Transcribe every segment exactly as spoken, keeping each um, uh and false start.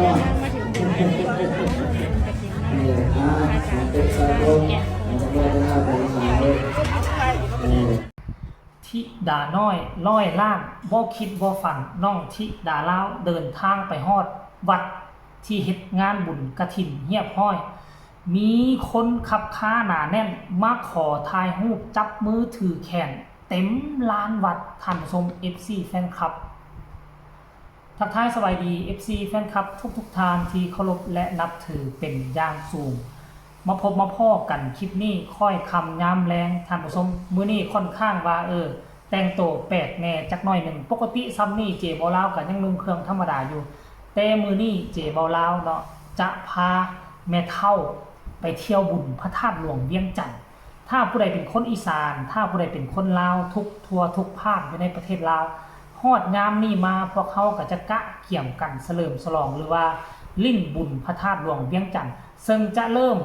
นี่อ่าเป็นสากลของพระเจ้าเป็นสายเออ ธิดาน้อยร้อยล้าน บ่คิดบ่ฝัน น้องธิดาลาวเดินทางไปฮอดวัดที่เฮ็ดงานบุญกฐินเรียบร้อย มีคนคับค้าหนาแน่น มาขอถ่ายรูปจับมือถือแขนเต็มลานวัด ท่านผู้ชม เอฟซี แฟนคลับ ทักทายสบายดี เอฟซี แฟนคลับ ทุกๆท่านที่เคารพและนับถือเป็นอย่างสูง มาพบมาพ้อกันคลิปนี้ค่อยค่ำยามแลง ท่านผู้ชม มื้อนี้ค่อนข้างว่า เออ แต่งตัวแปลกแหน่จักหน่อยหนึ่ง ปกติซ่ำนี่เจบ่าวลาวก็ยังนุ่งเครื่องธรรมดาอยู่ แต่มื้อนี้เจบ่าวลาวเนาะ จะพาแม่เฒ่าไปเที่ยวบุญพระธาตุหลวงเวียงจันทน์ ถ้าผู้ใดเป็นคนอีสาน ถ้าผู้ใดเป็นคนลาวทุกทั่วทุกภาคอยู่ในประเทศลาว ฮอดยามนี้มาพวกเฮาก็จะกะเกี่ยมกันเฉลิมฉลองหรือว่าลิ้นบุญพระธาตุหลวงเวียงจันทน์ ซึ่งจะเริ่ม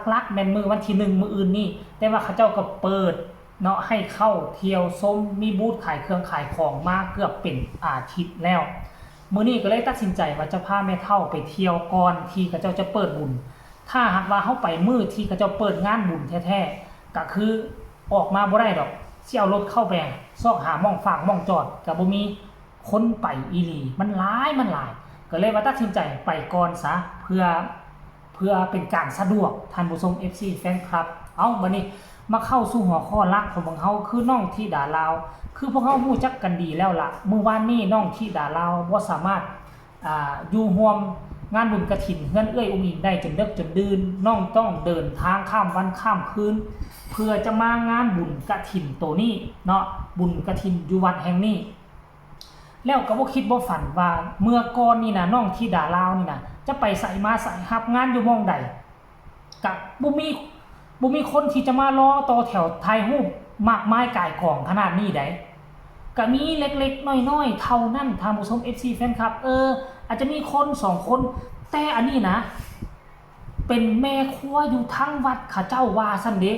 หลักๆแม่นมื้อวันที่หนึ่ง มื้ออื่นนี้ แต่ว่าเขาเจ้าก็เปิดเนาะให้เข้าเที่ยวชม มีบูธขายเครื่องขายของมาเกือบเป็นอาทิตย์แล้ว มื้อนี้ก็เลยตัดสินใจว่าจะพาแม่เฒ่าไปเที่ยวก่อนที่เขาเจ้าจะเปิดบุญ ถ้าหากว่าเฮาไปมื้อที่เขาเจ้าเปิดงานบุญแท้ๆ ก็คือออกมาบ่ได้ดอก สิเอารถเข้าไปซอกหาหม่องฝากหม่องจอด ก็บ่มีคนไปอีหลี มันหลาย มันหลาย ก็เลยว่าตัดสินใจไปก่อนซะ เพื่อ เพื่อเป็นการสะดวก ท่านผู้ชม เอฟซี แฟนคลับ เอ้า บัดนี้มาเข้าสู่หัวข้อหลักของพวกเฮา คือน้องธิดาลาว คือพวกเฮารู้จักกันดีแล้วล่ะ มื้อวานนี้น้องธิดาลาวบ่สามารถ อ่า อยู่ร่วมงานบุญกฐินเฮือนเอื้อยอุ๋งอิ๋งได้จนเดิกจนดื่น น้องต้องเดินทางข้ามวันข้ามคืน เพื่อจะมางานบุญกฐินโตนี้เนาะ บุญกฐินอยู่วัดแห่งนี้ แล้วก็บ่คิดบ่ฝันว่าเมื่อก่อนนี่นะ น้องธิดาลาวนี่นะ จะไปไสมาไส รับงานอยู่หม่องใด กะบ่มี บ่มีคนที่จะมารอต่อแถวถ่ายรูปมากมายก่ายกองขนาดนี้ได๋ กะมีเล็กๆน้อยๆเท่านั้น ท่านผู้ชม เอฟซี แฟนคลับ เออ อาจจะมีคนสองคน แต่อันนี้นะ เป็นแม่ครัวอยู่ทั้งวัดเขาเจ้าว่าซั่นเด้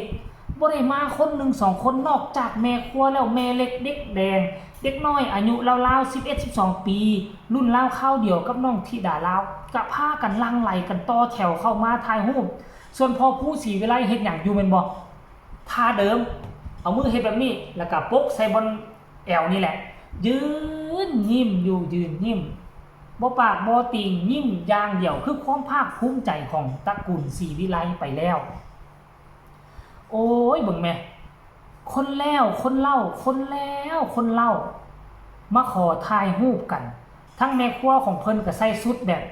บ่ได้มาคนหนึ่งสองคน นอกจากแม่ครัวแล้ว แม่เล็กเด็กแดง เด็กน้อยอายุราวๆ สิบเอ็ด สิบสอง ปี รุ่นราวคราวเดียวกับน้องธิดาลาว กะพากันหลั่งไหลกันต่อแถวเข้ามาถ่ายรูป ส่วนพ่อภูศรีวิไลเฮ็ดหยังอยู่แม่นบ่ ท่าเดิม เอามือเฮ็ดแบบนี้ แล้วกะปกใส่บนแอวนี่แหละ ยืนยิ้มอยู่ ยืนยิ้ม บ่ปากบ่ติง ยิ้มอย่างเดียว คือความภาคภูมิใจของตระกูลศรีวิไลไปแล้ว โอ้ย เบิ่งแหม คนแล้วคนเล่า คนแล้วคนเล่า มาขอถ่ายรูปกัน ทั้งแม่ครัวของเพิ่นก็ใส่ชุดแบบ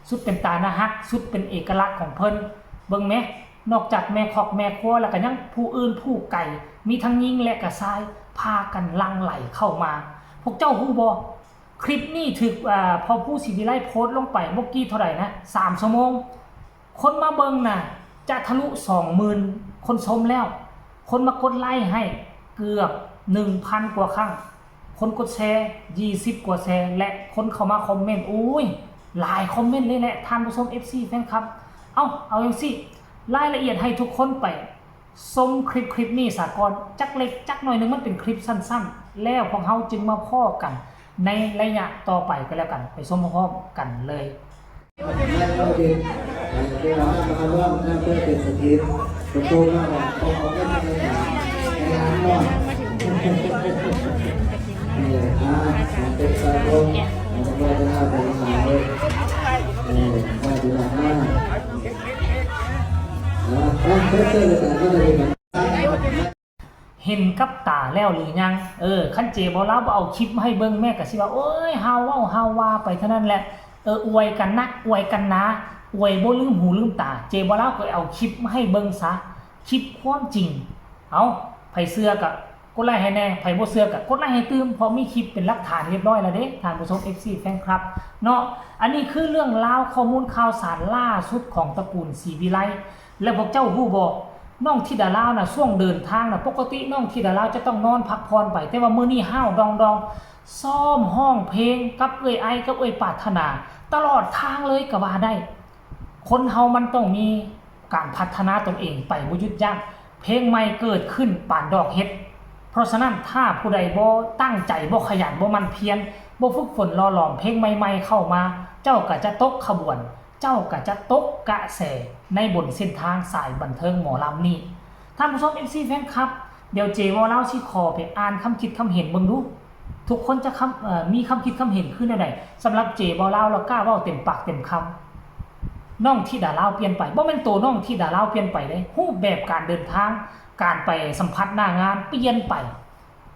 ชุดเป็นตาน่าฮัก ชุดเป็นเอกลักษณ์ของเพิ่น เบิ่งแหม นอกจากแม่คอกแม่ครัวแล้วก็ยังผู้อื่นผู้ไกล มีทั้งหญิงและก็ชาย พากันหลั่งไหลเข้ามา พวกเจ้าฮู้บ่ คลิปนี้ถูก อ่า พ่อภูศรีวิไลโพสต์ลงไปเมื่อกี้เท่าไหร่นะ สามชั่วโมง คนมาเบิ่งน่ะ จะทะลุ สองหมื่น คนชมแล้ว คนมากดไลค์ให้เกือบ หนึ่งพัน กว่าครั้ง คนกดแชร์ ยี่สิบ กว่าแชร์ และคนเข้ามาคอมเมนต์ อุ้ย หลายคอมเมนต์เลยแหละ ท่านผู้ชม เอฟซี แฟนคลับ เอ้า เอาจั่งซี้ รายละเอียดให้ทุกคนไปชมคลิป คลิปนี้ซะก่อน จักเล็กจักน้อยหนึ่ง มันเป็นคลิปสั้นๆ แล้วพวกเฮาจึงมาพ้อกันในระยะต่อไปก็แล้วกัน ไปชมพร้อมกันเลย แล้วก็เป็น เอ่อ เวลามาร่วมนั่งเพื่อเป็นสถิต ประตูมาบอก บอกเอาเงินไปจ่ายในร้านนอน เออ อ่า เป็นสากล ของพระเจ้าเป็นสาย เออ ว่าดีมาก อ่า อ่ะ เพื่อเจอกันก็เลย เห็นกับตาแล้วหรือยัง เออ คันเจบ่าวลาวบ่เอาคลิปมาให้เบิ่ง แม่ก็สิว่า โอ้ย ฮาวเว้าฮาวว่าไปเท่านั้นแหละ เออ อวยกันนัก อวยกันหนา อวยบ่ลืมหูลืมตา เจบ่าวลาวก็เอาคลิปมาให้เบิ่งซะ คลิปความจริง เอ้า ไผเชื่อก็กดไลค์ให้แหน่ ไผบ่เชื่อก็กดไลค์ให้ตื่ม เพราะมีคลิปเป็นหลักฐานเรียบร้อยแล้วเด้ ท่านผู้ชม เอฟซี แฟนคลับ เนาะ อันนี้คือเรื่องราวข้อมูลข่าวสารล่าสุดของตระกูลศรีวิไล แล้วพวกเจ้าฮู้บ่ น้องธิดาลาวน่ะ ช่วงเดินทางน่ะ ปกติน้องธิดาลาวจะต้องนอนพักผ่อนไป แต่ว่ามื้อนี้ฮ้าวดองดอง ซ้อมฮ้องเพลงกับเอื้อยไอกับเอื้อยปรารถนา ตลอดทางเลยก็ว่าได้ คนเฮามันต้องมีการพัฒนาตนเองไปบ่หยุดยั้ง เพลงใหม่เกิดขึ้นปานดอกเห็ด เพราะฉะนั้นถ้าผู้ใดบ่ตั้งใจ บ่ขยัน บ่หมั่นเพียร บ่ฝึกฝนหล่อหลอมเพลงใหม่ๆเข้ามา เจ้าก็จะตกขบวน เจ้าก็จะตกกระแสในบนเส้นทางสายบันเทิงหมอลำนี่ ท่านผู้ชม เอฟซี แฟนคลับ เดี๋ยวเจเว้าลาวสิขอไปอ่านคำคิดคำเห็นเบิ่งดู ทุกคนจะคำเอ่อมีคำคิดคำเห็นคือแนวใด สำหรับเจเว้าลาว แล้วกล้าเว้าเต็มปากเต็มคำ น้องธิดาลาวเปลี่ยนไป บ่แม่นตัวน้องธิดาลาวเปลี่ยนไปเด้ รูปแบบการเดินทาง การไปสัมผัสหน้างานเปลี่ยนไป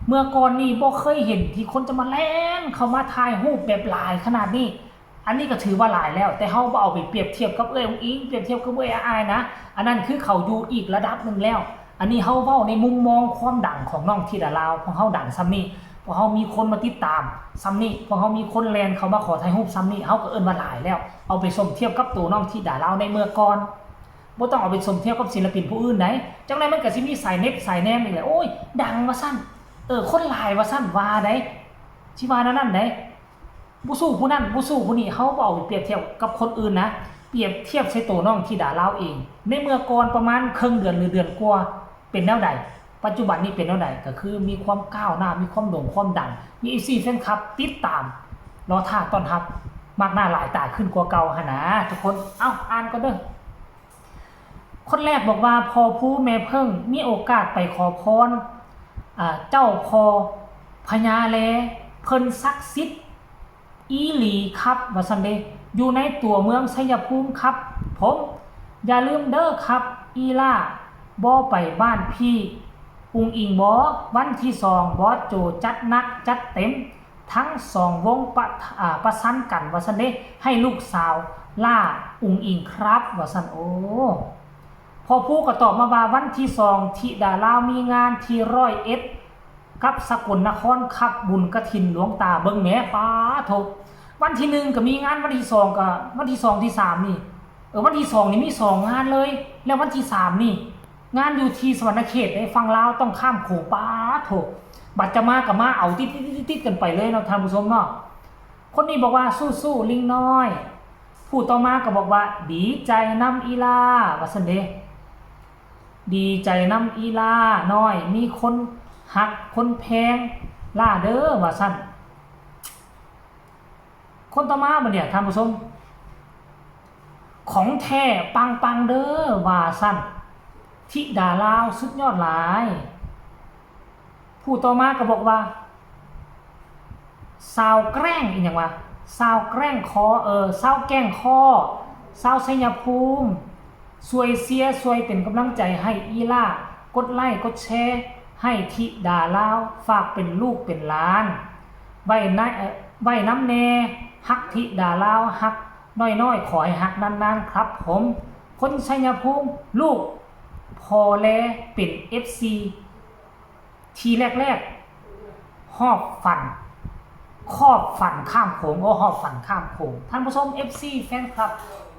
เมื่อก่อนนี่บ่เคยเห็นที่คนจะมาแล่นเข้ามาถ่ายรูปแบบหลายขนาดนี้ อันนี้ก็ถือว่าหลายแล้ว แต่เฮาบ่เอาไปเปรียบเทียบกับเอื้อยอุ๋งอิ๋ง เปรียบเทียบกับเอื้อยอ้ายนะ อันนั้นคือเขาอยู่อีกระดับหนึ่งแล้ว อันนี้เฮาเว้าในมุมมองความดังของน้องธิดาลาว ของเฮาดังส่ำนี้ พวกเฮามีคนมาติดตามส่ำนี้ พวกเฮามีคนแล่นเข้ามาขอถ่ายรูปส่ำนี้ เฮาก็เอิ้นว่าหลายแล้ว เอาไปสมเทียบกับตัวน้องธิดาลาวในเมื่อก่อน บ่ต้องเอาไปสมเทียบกับศิลปินผู้อื่นใด จั่งใดมันก็สิมีสายเน็บสายแนมอีกแหละ โอ้ย ดังว่าซั่น เออ คนหลายว่าซั่น ว่าใด สิว่าแนวนั้นใด บ่สู้ผู้นั้น บ่สู้ผู้นี้ เฮาบ่เอาไปเปรียบเทียบกับคนอื่นนะ เปรียบเทียบใส่ตัวน้องธิดาลาวเอง ในเมื่อก่อนประมาณครึ่งเดือนหรือเดือนกว่า เป็นแนวใด ปัจจุบันนี้เป็นแนวใด ก็คือมีความก้าวหน้า มีความโด่งความดัง มี เอฟซี แฟนคลับติดตาม รอท่าต้อนรับ มากหน้าหลายตาขึ้นกว่าเก่าหั้นนะ ทุกคน เอ้า อ่านก่อนเด้อ คนแรกบอกว่า พ่อภูแม่เพิ่ง มีโอกาสไปขอพร อ่า เจ้าพ่อพญาแล เพิ่นศักดิ์สิทธิ์อีหลีครับ ว่าซั่นเด้ อยู่ในตัวเมืองชัยภูมิครับ ผม อย่าลืมเด้อครับ อีหล่า บ่ไปบ้านพี่อุ๋งอิ๋งบ่ วันที่สอง บอสโจจัดหนักจัดเต็ม ทั้งสองวงปะ อ่า ประสานกัน ว่าซั่นเด้ ให้ลูกสาวหล่าอุ๋งอิ๋งครับ ว่าซั่น โอ้ พ่อภูก็ตอบมาว่า วันที่สอง ธิดาลาวมีงานที่ร้อยเอ็ด กับสกลนครครับ บุญกฐินหลวงตา เบิ่งแหม ป๊าโถ วันที่หนึ่งก็มีงาน วันที่สองก็ วันที่สอง ที่สามนี่ เออ วันที่สองนี่มีสองงานเลย แล้ววันที่สามนี่ งานอยู่ที่สะหวันนะเขตเด้ ฝั่งลาวต้องข้ามโขง ป๊าโถ บัดจะมาก็มาเอาติดๆๆๆกันไปเลยเนาะ ท่านผู้ชมเนาะ คนนี้บอกว่า สู้ๆ ลิงน้อย ผู้ต่อมาก็บอกว่า ดีใจนำอีหล่า ว่าซั่นเด้ ดีใจนำอีหล่าน้อย มีคนฮักคนแพงหล่าเด้อ ว่าซั่น คนต่อมาบัดเนี่ย ท่านผู้ชม ของแท้ปังๆ เด้อ ว่าซั่น ธิดาลาวสุดยอดหลาย ผู้ต่อมาก็บอกว่า สาวแกล้งอีหยังวะ สาวแกล้งคอ เออ สาวแกล้งคอ สาวชัยภูมิ ช่วยเชียร์ ช่วยเป็นกำลังใจให้อีหล่า กดไลค์กดแชร์ ให้ธิดาลาว ฝากเป็นลูกเป็นหลาน ไว้ใน เอ่อ ไว้นำแน่ ฮักธิดาลาว ฮักน้อยๆ ขอให้ฮักนานๆ ครับผม คนชัยภูมิ ลูกพ่อแลเป็น เอฟซี ทีแรกๆ ฮอบฟัน คอบฟันข้ามโขง โอ้ ฮอบฟันข้ามโขง ท่านผู้ชม เอฟซี แฟนคลับ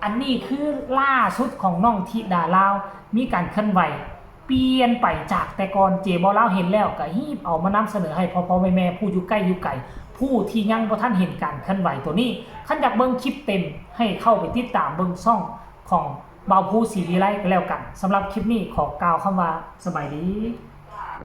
อันนี้คือล่าสุดของน้องธิดาลาว มีการเคลื่อนไหว เปลี่ยนไปจากแต่ก่อน เจเว้าลาวเห็นแล้วก็ฮีบเอามานำเสนอให้พ่อๆ แม่ๆ ผู้อยู่ใกล้อยู่ไกล ผู้ที่ยังบ่ทันเห็นการเคลื่อนไหวตัวนี้ คันอยากเบิ่งคลิปเต็ม ให้เข้าไปติดตามเบิ่งช่องของบ่าวภูศรีวิไลก็แล้วกัน สำหรับคลิปนี้ขอกล่าวคำว่าสบายดี